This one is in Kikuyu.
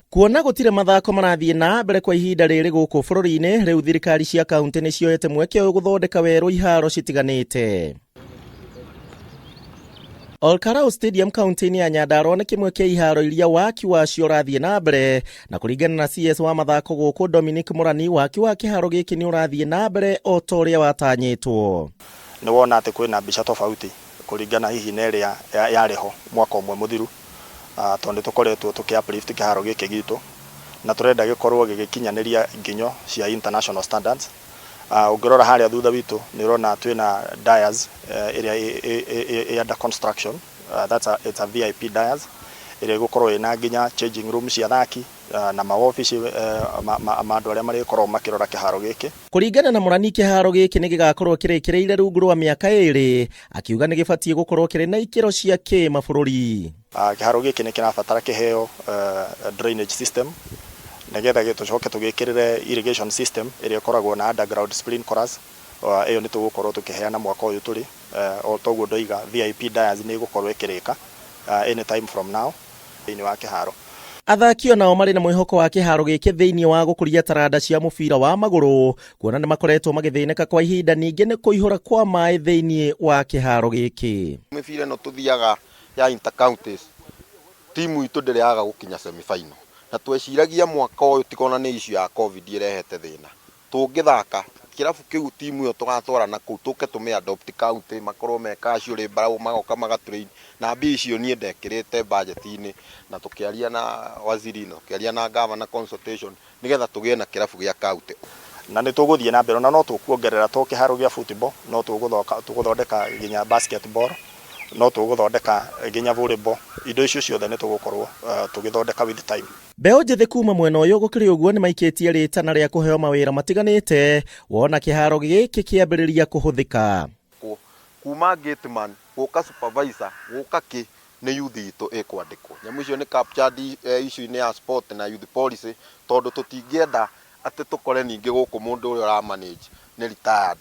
Kuona gũtirĩ mathako marathiĩ na mbere kwa ihinda rĩrĩ gũkũ bũrũri-inĩ, rĩu thirikari cia kaunti nĩ cioete mweke ũyũ gũthondeka werũ iharo citiganĩte. Olkarau Stadium kaunti-inĩ ya Nyandarua nĩ kĩmwe kĩa iharo iria waki wacio ũrathiĩ na mbere, na kũringana na CS wa mathako gũkũ Dominic Mũrani, waki wa kĩharo gĩkĩ nĩ ũrathiĩ na mbere o ta ũrĩa watanyĩtwo. Nĩ wona atĩ kwĩna mbica tofauti kũringana hihi na ĩrĩa yarĩ ho mwaka ũmwe mũthiru, tondũ nĩ tũkoretwo tũkĩ uplift kĩharo gĩkĩ gitũ na tũrenda gĩkorwo gĩgĩkinyanĩria nginyo cia international standards. Ũngĩrora harĩa thutha witũ nĩ ũrona twĩna dais ĩrĩa ĩ under construction, it's a VIP dais ĩrĩa ĩgũkorwo ĩna nginya changing room cia athaki na mawobici ma andũ arĩa marĩkoragwo makĩrora kĩharo gĩkĩ. Kũringana na Mũrani, kĩharo gĩkĩ nĩ gĩgakorwo kĩrĩkĩrĩire rungu rwa mĩaka 2, akiuga nĩ gĩbatiĩ gũkorwo kĩrĩ na ikĩro cia kĩmabũrũri. Kĩharo gĩkĩ nĩ kĩrabatara kĩheo drainage system nĩgetha tũcoke tũgĩkĩrĩre irrigation system ĩrĩa ĩkoragwo na underground sprinklers. Ĩyo nĩ tũgũkorwo tũkĩheana mwaka ũyũ tũrĩ. O toguo ndoiga, VIP dais nĩ ĩgũkorwo ĩkĩrĩka any time from now thĩinĩ wa kĩharo. Athaki onao marĩ na mwĩhoko wa kĩharo gĩkĩ thĩinĩ wa gũkũria taranda cia mũbira wa magũrũ, kuona nĩ makoretwo magĩthĩnĩka kwa ihinda ningĩ nĩ kũihũra kwa maĩ thĩinĩ wa kĩharo gĩkĩ. Mĩbira ĩno tũthiaga ya inter counties, timu itũ ndĩrĩ yaga gũkinya semi final, na tweciragia mwaka ũyũ tigona nĩ issue ya COVID ĩrehete thĩna, tũngĩthaka kĩrabu kĩu, timu ĩyo tũgatwara na kũu tũke tũmĩ adopt county, makorwo me casually magoka magatrain na mbia icio niĩ ndekĩrĩte budget-inĩ, na tũkĩaria na waziri na tũkĩaria na governor consultation nĩgetha tũgĩe na kĩrabu gĩa county. Na nĩ tũgũthiĩ na mbere na no tũkuongerera to kĩharo gĩa football, no tũgũthondeka nginya basketball, no tũgũthondeka nginya volleyball. Indo icio ciothe nĩ tũgũkorwo tũgĩthondeka with time. Mbeũ njĩthĩ kuma mwena ũyũ gũkĩrĩ ũguo nĩ maikĩtie rĩtana rĩa kũheo mawĩra matiganĩte wona kĩharo gĩkĩ kĩambĩrĩria kũhũthĩka. Kuma gateman gũka supervisor gũka kĩ nĩ youth itũ ĩkwandĩkwo. Nyamũ icio nĩ captured issue-inĩ ya sport na youth policy, tondũ tũtingĩenda atĩ tũkore ningĩ gũkũ mũndũ ũrĩa ũra manage nĩ retired.